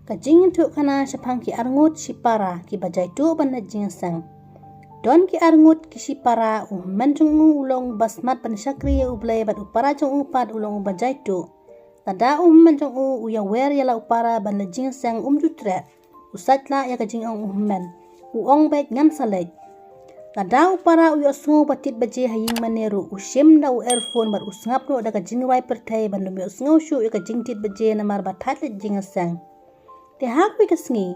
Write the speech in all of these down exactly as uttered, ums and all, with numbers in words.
Ka jingïathuhkhana shaphang ki arngut shipara kiba jaituh ban leit jingïaseng. Don ki arngut ki shipara, u hynmen jong u u long uba smat ban shakri ïa U Blei bad u para jong u pat u long uba jaituh. Lada u hynmen jong u u ïawer ïa la u para ban leit jingïaseng, um ju treh. U sait lah ïa ka jingong u hynmen. U ong beit, ngan sa leit. Lada u para u ïohsngew ba tied baje ha ïing mane ruh, u shim da u earphone bad u sngap noh da ka jingrwai pyrthei ban ym ïohsngew shuh ïa ka jingtied baje namar ba thait leit jingïaseng. Te ha kawei ka sngi,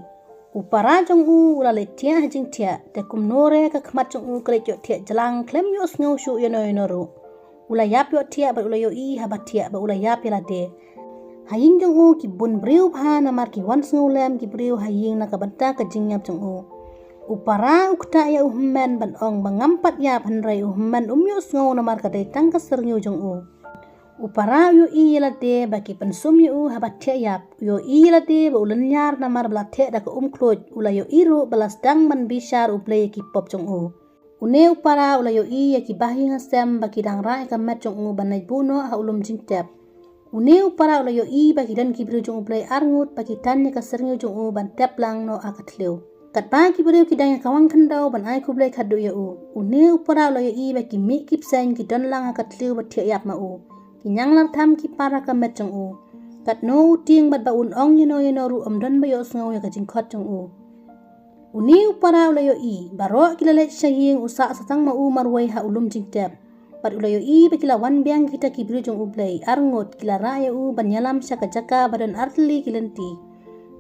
u para jong u u la leit thiah ha jingthiah, te kumno re ka khmat jong u ka leit ïohthiah jlang khlem ïohsngew shuh ïano ïano ruh. U la ïap ïohthiah bad u la ïohi haba thiah ba u la ïap ïa lade. Ha ïing jong u ki bun briew bha namar ki wan sngewlem ki briew ha ïing na ka bynta ka jingïap jong u. U para u ktah ïa u hynmen ban ong ba ngam pat ïap, hynrei u hynmen um ïohsngew namar ka dei tang ka syrngiew jong u. U para u ïohi ïa lade ba ki pynsum ïa u haba thiah ïap. U ïohi ïa lade ba u lynñiar namar ba la theh da ka umkhluit. U la ïohi ruh ba la sdang ban bishar U Blei ïa ki pop jong u. Une u para u la ïohi ïa ki bahaïing hasem ba ki dang rah ïa ka met jong u ban leit buh noh ha u lum jingtep. Une u para u la ïohi ba ki don ki briew jong U Blei arngut ba ki tan ïa ka syrngiew jong u ban tep lang noh ha ka thliew. Katba ki briew ki dang ïa kawang khyndew ban ai khublei khadduh ïa u, une u para u la ïohi ba ki mih ki bseiñ ki don lang ha ka thliew ba thiah ïap ma u. Ki ñianglar tham ki par ha ka met jong u. Katno u tieng bad ba un ong ïano ïano ruh, ym don ba ïohsngew ïa ka jingkhot jong u. Une u para u la ïohi baroh ki la leit sha ïing, u sah sa tang ma u marwei ha u lum jingtep. Bad u la ïohi ba ki la wan biang kita ki briew jong U Blei arngut, ki la rah ïa u ban ïalam sha ka jaka ba don artylli ki lynti.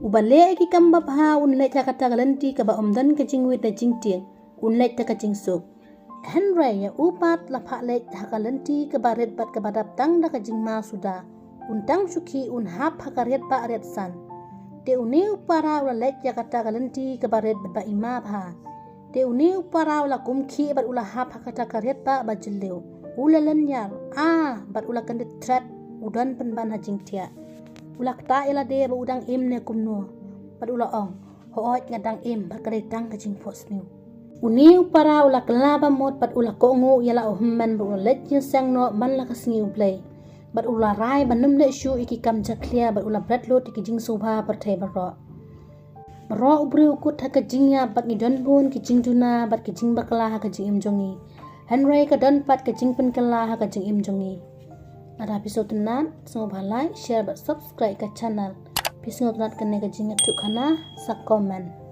Uba leh ïa ki kam babha un leit ha kata ka lynti kaba ym don ka jingwit da jingtieng, un leit da ka jingsuk. Hynrei ïa u pat la phah leit ha ka lynti kaba rit bad kaba dap tang da ka jingma suda. Un tang shu khih, un hap ha ka riat ba riat san. Te une u para u la leit ïa kata ka lynti kaba rit bad ba ima bha. Te une u para u la kum khih bad u la hap ha kata ka riat ba ba jylliew. U la lynñiar, ah, bad u la kyndit thret, u don pynban ha jingthiah. U la ktah ïa lade ba u dang im ne kumno. Bad u la ong, hooid, nga dang im, bad ka dei tang ka jingphohsniew. Une u para u la kylla ba mut bad u la kohnguh ïa la u hynmen bad u la leit jingïaseng noh man la ka sngi U Blei. Bad u la rai ban ym leh shuh ïa ki kam jakhlia bad u la bret lut ïa ki jingsngewbha pyrthei baroh. Baroh u briew u kut ha ka jingïap bad ngi don bun ki jingduna bad ki jingbakla ha ka jingim jong ngi. Hynrei ka don pat ka jingpynkylla ha ka jingim jong ngi. Lada phi sngewtynnat, sngewbha like, share bad subscribe ka channel. Phi sngewtynnat kane ka jingïathuhkhana, sa comment.